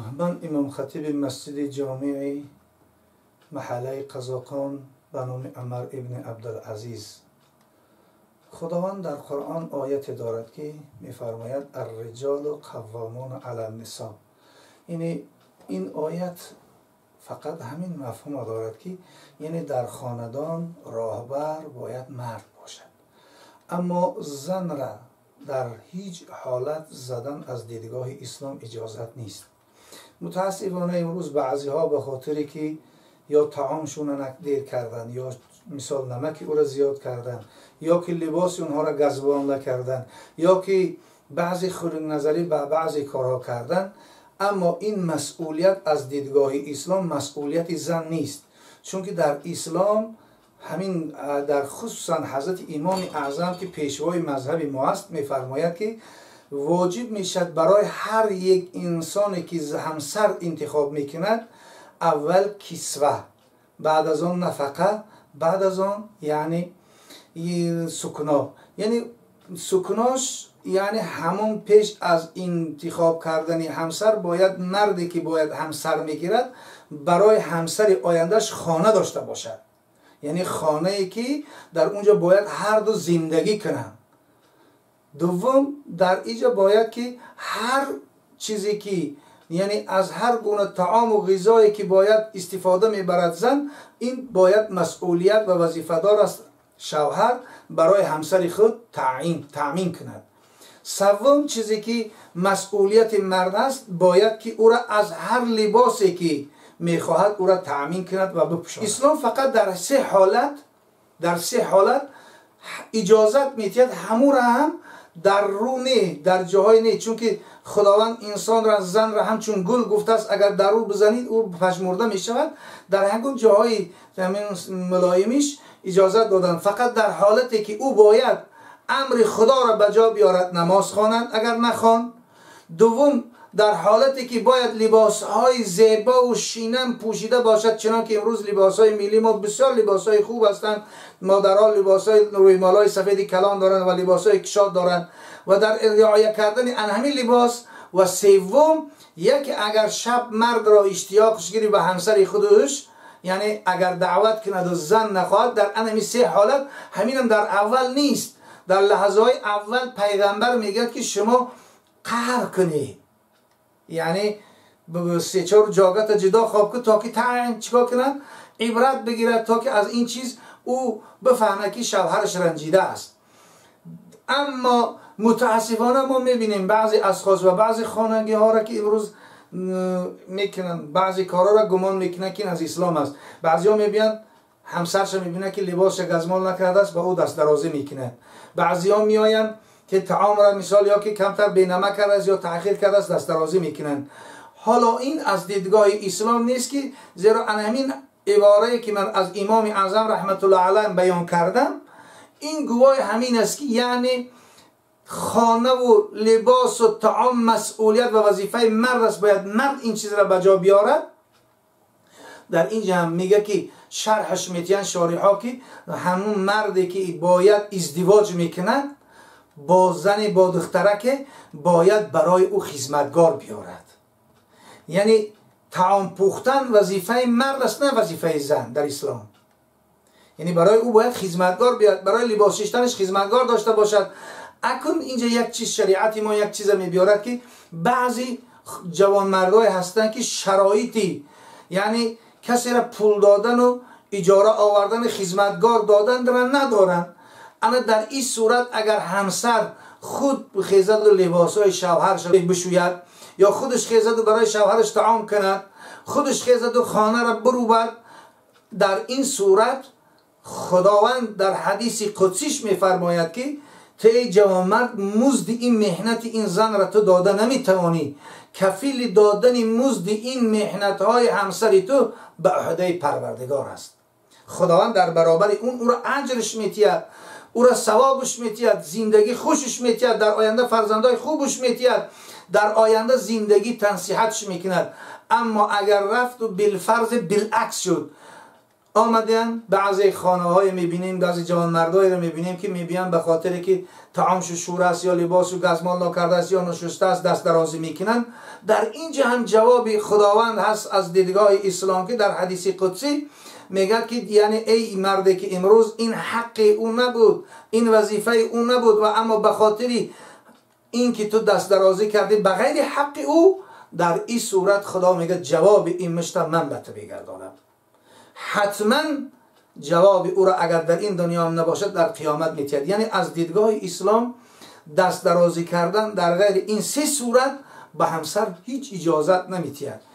Ман имомхатиби масҷиди ҷомеи маҳаллаи Қазоқон ба номи Умар ибни Абдулазиз. Худованд дар Қуръон ояте дорад, ки мефармояд: «Арриҷолу қаввомуна алан-нисо». Яъне ин оят фақат ҳамин мафҳумро дорад, ки яъне дар хонадон роҳбар бояд мард бошад, аммо занра дар ҳеҷ ҳолат задан аз дидгоҳи ислом иҷозат нест. Мутаассифона, имрӯз баъзеҳо ба хотире ки ё таомшона дер кардан, ё мисол намаки ӯро зиёд кардан, ё ки либоси онҳоро газбонда кардан, ё ки баъзе хунукназарӣ ба баъзе корҳо кардан, аммо ин масъулият аз дидгоҳи ислом масъулияти зан нест, чунки дар ислом ҳамин дар хусусан ҳазрати Имоми Аъзам, ки пешвои мазҳаби мо аст, мефармояд, ки воҷиб мешавад барои ҳар як инсоне, ки ҳамсар интихоб мекунад, аввал кисва, баъд аз он нафақа, баъд аз он яъне сукно. Яъне сукнош, яъне ҳамон пеш аз интихоб кардани ҳамсар бояд марде, ки бояд ҳамсар мегирад, барои ҳамсари ояндаш хона дошта бошад, яъне хонае, ки дар унҷо бояд ҳарду зиндагӣ кунанд. Дуввум, дар иҷо бояд ки ҳар чизе ки, яъне аз ҳар гуна таому ғизое ки бояд истифода мебарад зан, ин бояд масъулият ва вазифадор аст шавҳар барои ҳамсари худ таъмин кунад. Севум чизе ки масъулияти мард аст, бояд ки ӯра аз ҳар либосе ки мехоҳад, ӯра таъмин кунад ва бипӯшонад. Ислом фақат дар се ҳолат иҷозат медиҳад, ҳамура ҳам дар рӯ не, дар ҷоҳое не, чунки Худованд инсонра, занра ҳамчун гул гуфтааст, агар дар рӯ бизанед, ӯ пажмурда мешавад. Дар ҳангом ҷоҳои мулоимиш иҷозат доданд, фақат дар ҳолате ки ӯ бояд амри Худоро ба ҷо биёрад, намоз хонанд, агар нахонд. Дуввум, дар ҳолате ки бояд либосҳои зебову шинам пӯшида бошад, чунон ки имрӯз либосҳои миллӣ мо бисёр либосҳои хуб ҳастанд, модарҳо либосҳои рӯймолҳои сафеди калон доранд ва либосҳои кушод доранд ва дар риоя кардани ҳамин либос. Ва севум, яке агар шаб мардро иштиёқш гири ба ҳамсари худаш, яъне агар даъват кунаду зан нахоҳад, дар анами се ҳолат, ҳаминам дар аввал нест, дар лаҳзаҳои аввал пайғамбар мегӯяд, ки шумо қаҳр кунед, яъне се-чор ҷогата ҷудо хоб кун, то ки чикор кунад, ибрат бигирад, то ки аз ин чиз ӯ бифаҳмад, ки шавҳараш ранҷида аст. Аммо мутаассифона мо мебинем баъзе ашхос ва баъзе хонагиҳоро, ки имрӯз мекунанд баъзе корҳоро, гумон мекунанд, ки ин аз ислом аст. Баъзеҳо мебиёнд, ҳамсарша мебинанд, ки либосша газмол накардааст, ба ӯ дастдарозӣ мекунад. Баъзеҳо меоянд, ки таомро мисол ё ки камтар бенамак кардааст ё таъхир кардааст, дастдарозӣ мекунанд. Ҳоло ин аз дидгоҳи ислом нест, ки зеро ана ҳамин иборае, ки ман аз Имоми Аъзам раҳматуллоҳ алайҳ баён кардам, ин гувоҳи ҳамин аст, ки яъне хонаву либосу таом масъулият ва вазифаи мард аст, бояд мард ин чизро ба ҷо биёрад. Дар инҷа ҳам мега, ки шарҳаш метиҳанд шориҳо, ки ҳамун марде, ки бояд издивоҷ мекунад бо зане, бо духтараке, бояд барои ӯ хизматгор биёрад. Яъне таом пухтан вазифаи мард аст, на вазифаи зан дар ислом. Яъне барои ӯ бояд хизматгор биёрад, барои либос шиштанаш хизматгор дошта бошад. Акун инҷа як чиз, шариати мо як чиза мебиёрад, ки баъзе ҷавонмардое ҳастанд, ки шароити яъне касеро пул додану иҷора овардани хизматгор доданро надоранд. Ана дар ин сурат агар ҳамсар худ хезаду либосҳои шавҳараш бишӯяд, ё худаш хезаду барои шавҳараш таом кунад, худаш хезаду хонаро бурубад, дар ин сурат Худованд дар ҳадиси қудсиш мефармояд, ки ту, эй ҷавонмард, музди ин меҳнати ин занро ту дода наметавонӣ, кафили додани музди ин меҳнатҳои ҳамсари ту ба ӯҳдаи Парвардигор аст. Худованд дар баробари он ӯро аҷрш метиҳад, ӯро савобш метиҳад, зиндагӣ хушш метиҳад, дар оянда фарзандои хубш метиҳад, дар оянда зиндагӣ тансиҳатш мекунад. Аммо агар рафту билфарзи билакс шуд. آمدن بعضی خانه های میبینیم، بعضی جوانمردایی رو میبینیم که میبینن به خاطر که طعامش شور است یا لباسو گزمال نکرده است یا نشسته است دست درازی میکنن. در اینجا هم جواب خداوند هست از دیدگاه اسلام که در حدیث قدسی میگه که یعنی ای مردی که امروز این حق او نبود، این وظیفه او نبود و اما به خاطر این که تو دست درازی کردی بغیر حق او، در این صورت خدا میگه جواب این مشت من به تو میگردانم. حتما جواب او را اگر در این دنیا هم نباشد در قیامت میتید. یعنی از دیدگاه اسلام دست درازی کردن در غیر این سه صورت به همسر هیچ اجازت نمیتید.